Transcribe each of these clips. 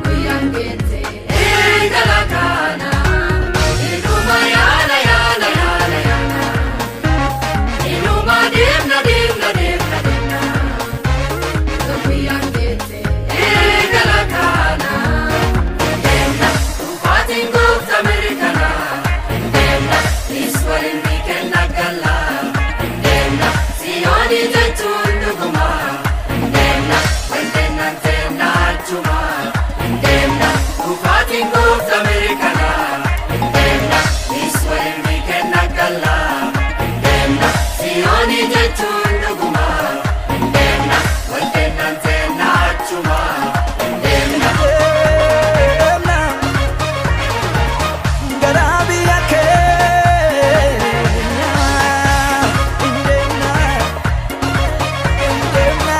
Guyyaan geesse eegala kana. Inuma yaana yaana yaana yaana. Inuma deemna deemna deemna deemna. Guyyaan geesse eegala kana. Deemna dhufaatiin gooftaa mirkana. Deemna iswaliin ni kenna gala. Deemna siyoonii jechuun dhuguma. Deemna walteenna teenna achuma. Deemna dhufaatiin gooftaa mirkana. Deemna iswaliin ni kenna gala. Deemna siyoonii jechuun dhuguma. Deemna walteenna teenna achuma. Deemna. Deemna gara biyya keenya. Deemna, deemna.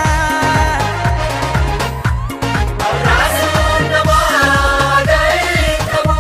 Rasuun namaa ga'ee qabu.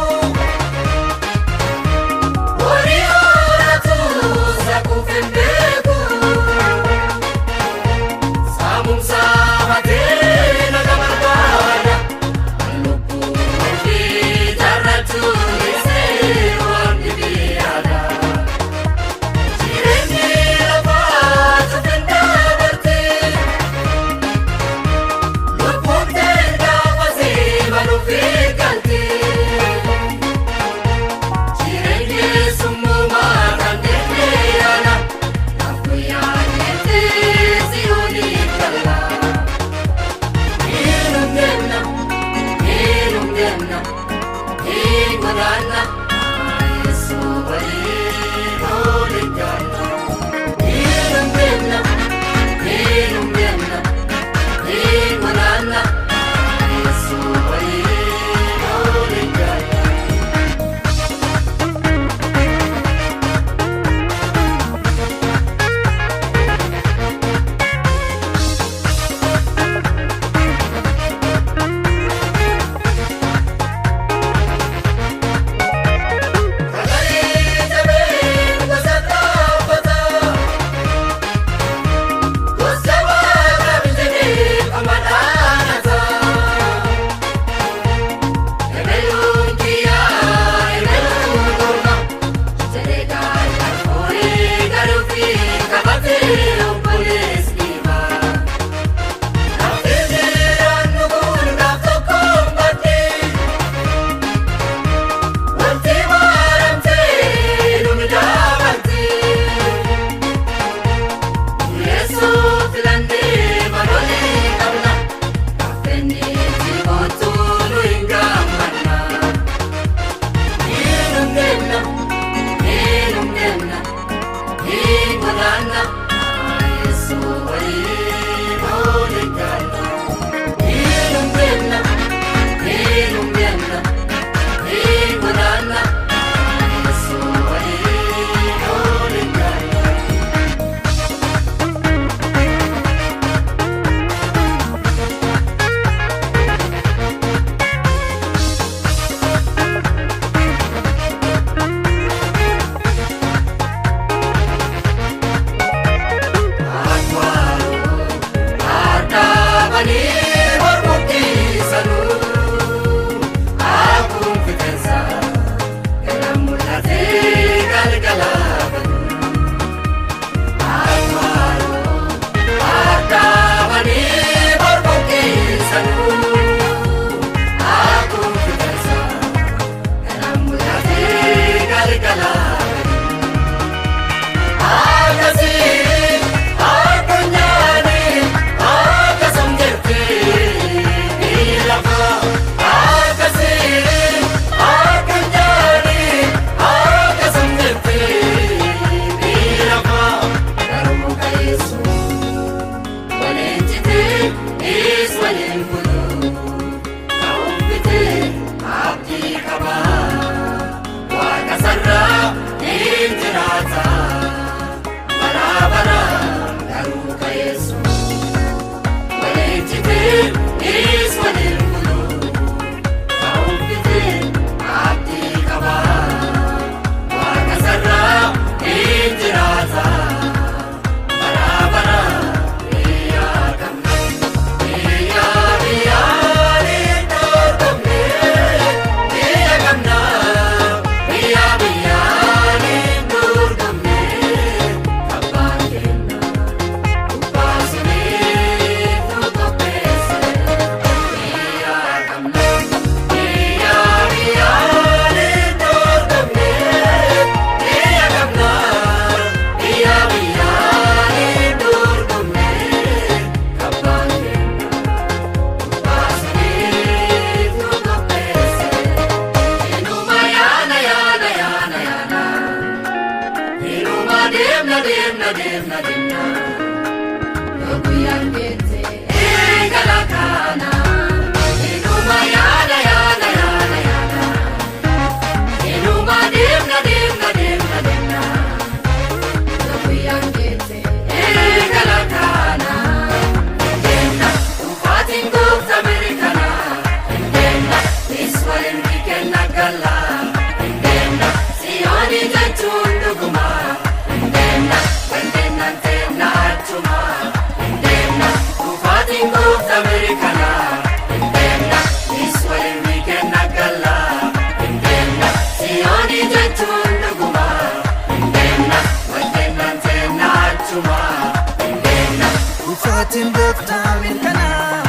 Dhufaatiin gooftaa mirkanaa.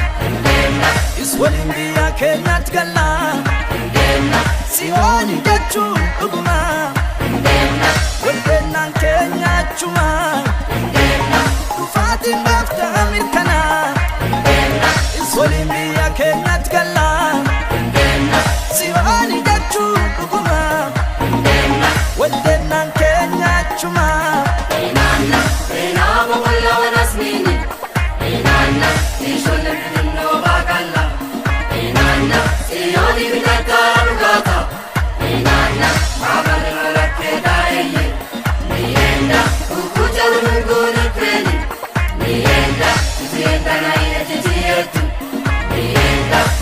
Is waliin biyya keenyaatti gallaa. Siyoon jechuun dhugumaa. Waldeennaan keenya achumaa. Dhufaatiin gooftaa mirkanaa. Is waliin biyya keenyaatti gallaa. Siyoon jechuun dhugumaa. Waldeennaan keenya achumaa.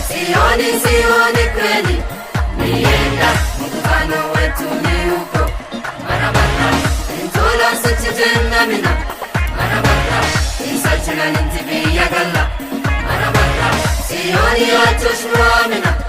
Sioni, sioni kweli, nienda mkutano wetu ni huko Marabata, intola sachijena mina Marabata, insachina ninti biyya galla Marabata, sioni atushmuamina.